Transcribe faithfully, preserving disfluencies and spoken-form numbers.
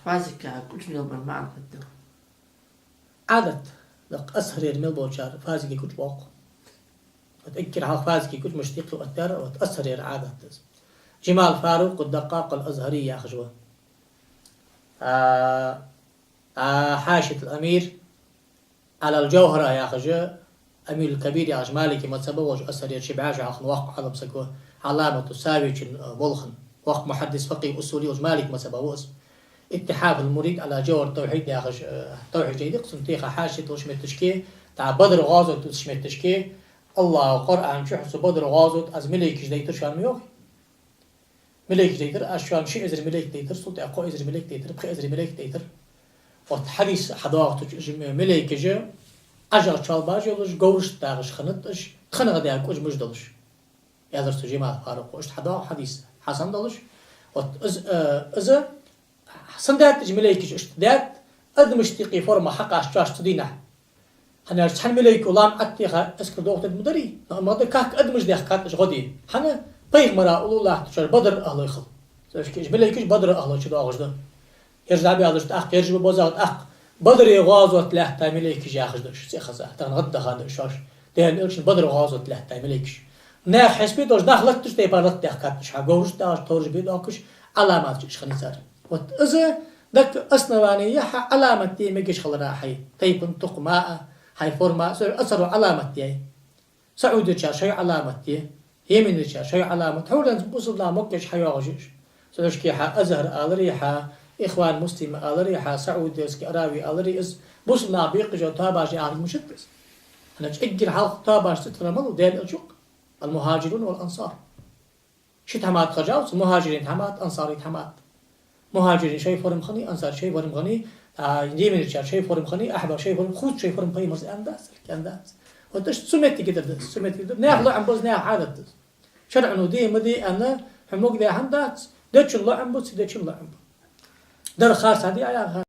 Фазика кӀуча мел бар маӀан хӀанз да? Ӏадат да-кх, Азхарера мел болчар фазике кӀуча боаккх. Вот эггара хьалха фазике кӀуча мишта йикъ оттадаьр, вот Азхарера Ӏадат да из. Джамал Фарукъ ад-Даккъакъ аль-Азхари яхаш ва. А, а, Хьашият аль-Амир Ӏалаль-Джавхара яхаш, Амир аль-Кабир яхаш, Малики мазхӀаба волаш, Азхарера ши бӀаь шу хьалха воккха Ӏалам саг ва, Ӏаламату Сави чун, а, болх хинна, воккха мухьаддис, факъихӀ, усули волаш, Малики мазхӀаба ва из. Иттихьаф аль-Мурид Ӏала Джавхар ат-ТавхӀид яхаш, а, тавхӀид жай да-кх, цун тӀехьа хьашият долча метташка, тӀаккха Бадр гӀазот долча метташка, АллахӀа Къуръан чу хьу цу Бадр гӀазот, аз малейкаш дайтар шоана ма йоахий. Малейкаш дайтар, аз шоана ши эзар малейк дайтар, цул тӀехьа кхо эзар малейк дайтар, пхи эзар малейк дайтар. Вот хьадис хьадоагӀа цу чу, уж малейкаш Ӏажал чолбаш йолаш, говрашта дагӀаш хиннад уж, тханах даь кӀужмаш долаш. Аьлар цу Джамал Фарукъо, иштта хьадоагӀа хьадис, хьасан долаш. Вот из, э, из сенна даьд уж малейкаш, иштта даьд, адамашта юкъе форма хьакхаччош цу дийнахьа. ХӀана аьлча цхьан малейко лам Ӏотеха эскар дохадергма дарий, но амма да как адамаш дехкад уж гӀо де. ХӀана? Пайхамара уллув латтачар Бадр ахӀлой хул. Цу чу уж малейкаш Бадр ахӀлой чу доагӀаш да. Ераш дӀабаьлча тӀаккха, ераш ба бозагӀа тӀаккха, Бадре гӀазот лаьтта малейкаш яхаш да уж, цӀи хеза. Тахан гӀаддаха да уж шоаш. Даьла Элчан Бадр гӀазот лаьтта малейкаш. Наьха хьисапе долаш, нах латташ тайпара латтадехкад уж, хьа говрашта дагӀаш, товраш бе доаккхаш, Ӏаламаташ уж хиннай цар. Вот из дакка основание я хьа Ӏаламат де мегаш хилара, хьай тайпан тукхама а, хьай форма а, цу Ӏацаро Ӏаламат яй. СаӀудерчар шоай Ӏаламат я, Йеменерчар шоай Ӏаламат, хьо ланза бусалба нах могаш хьайоагӀаш я уж. Цу чу хьа Азхар алари, хьа Ихван Муслим алари, хьа Саудовский Аравия алари, из бусалба нах бекъаш йола тоабаш яхар мишта да из? ХӀана аьлча эггара хьалха тоабаш цӀи тиллар малув? Даьла Элча ва-кх. Аль-мухӀаджирун валь-ансар. Ши тхьамада хержав цу: мухӀаджирий тхьамада, ансарий тхьамада. МухӀаджирий шоай форма хиннай, ансарий шоай форма хиннай, а, Йеменерчар шоай форма хиннай, ахьбарий шой форма, хувций шой форма хиннай, мара аьнна дац, аьнна дац. Вот иштта цу меттиге дар да из, цу меттиге дар. Наьха лоӀам ба из, наьха Ӏадат да из. ШарӀо де ма де аьнна, хьо мога де хӀама дац, дечун лоӀам ба, ца дечун лоӀам ба. Дар харцахьа де Ӏа яха.